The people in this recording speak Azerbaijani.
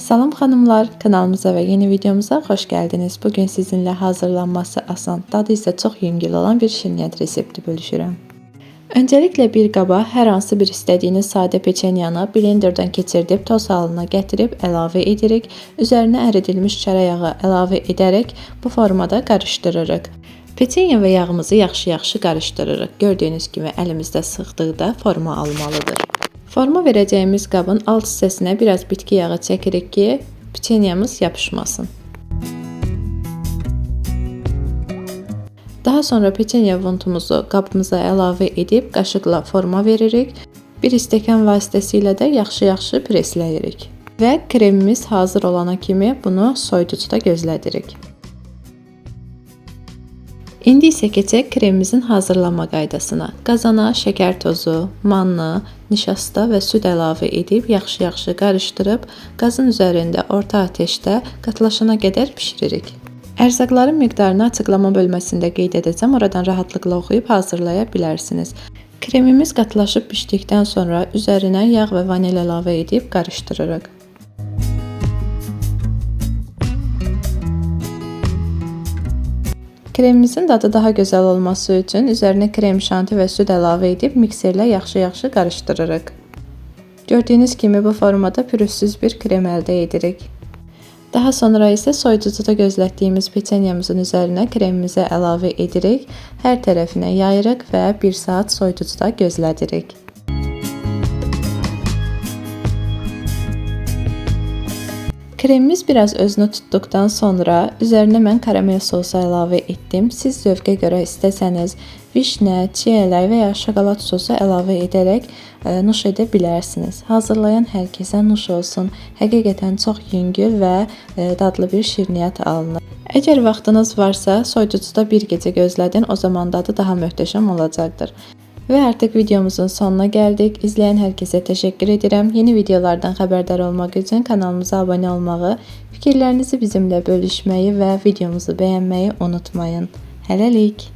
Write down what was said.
Salam xanımlar, kanalımıza və yeni videomuza xoş gəldiniz. Bugün sizinlə hazırlanması asan, dadı isə çox yüngül olan bir şirniyyat resepti bölüşürəm. Öncelikle bir qaba hər hansı bir istədiyiniz sadə peçenyanı blenderdan keçirdib toz halına gətirib əlavə edirik. Üzərinə əridilmiş çörək yağı əlavə edərək bu formada qarışdırırıq. Peçenya və yağımızı yaxşı-yaxşı qarışdırırıq. Gördüyünüz kimi əlimizdə sıxdıqda forma almalıdır. Forma verəcəyimiz qabın alt hissəsinə biraz bitki yağı çəkirik ki, peçenyamız yapışmasın. Daha sonra peçenya vuntumuzu qabımıza əlavə edib qaşıqla forma veririk. Bir stəkan vasitəsilə də yaxşı-yaxşı presləyirik. Və kremimiz hazır olana kimi bunu soyuducuda gözlədirik. İndi isə keçək kremimizin hazırlanma qaydasına. Qazana şəkər tozu, manna, nişasta və süd əlavə edib yaxşı-yaxşı qarışdırıb qazın üzərində orta atəşdə qatılaşana qədər bişiririk. Ərzaqların miqdarını açıqlama bölməsində qeyd edəcəm. Oradan rahatlıqla oxuyub hazırlaya bilərsiniz. Kremimiz qatılaşıb bişdikdən sonra üzərinə yağ və vanil əlavə edib qarışdırırıq. Kremimizin dadı daha gözəl olması üçün üzərinə krem şanti və süd əlavə edib mikserlə yaxşı-yaxşı qarışdırırıq. Gördüyünüz kimi bu formada pürüzsüz bir krem əldə edirik. Daha sonra isə soyuducuda gözlətdiyimiz peçenyamızın üzərinə kremimizi əlavə edirik, hər tərəfinə yayırıq və 1 saat soyuducuda gözlədirik. Kremimiz biraz özünü tutduqdan sonra üzərinə mən karamel sosu əlavə etdim. Siz zövqə görə istəsəniz vişnə, çiyələk və ya şokolad sosu əlavə edərək nuş edə bilərsiniz. Hazırlayan hər kəsə nuş olsun. Həqiqətən çox yüngül və dadlı bir şirniyyat alınır. Əgər vaxtınız varsa, soyuducuda bir gecə gözlədin, o zaman dadı daha möhtəşəm olacaqdır. Və artıq videomuzun sonuna gəldik. İzləyən hər kəsə təşəkkür edirəm. Yeni videolardan xəbərdar olmaq üçün kanalımıza abunə olmağı, fikirlərinizi bizimlə bölüşməyi və videomuzu bəyənməyi unutmayın. Hələlik.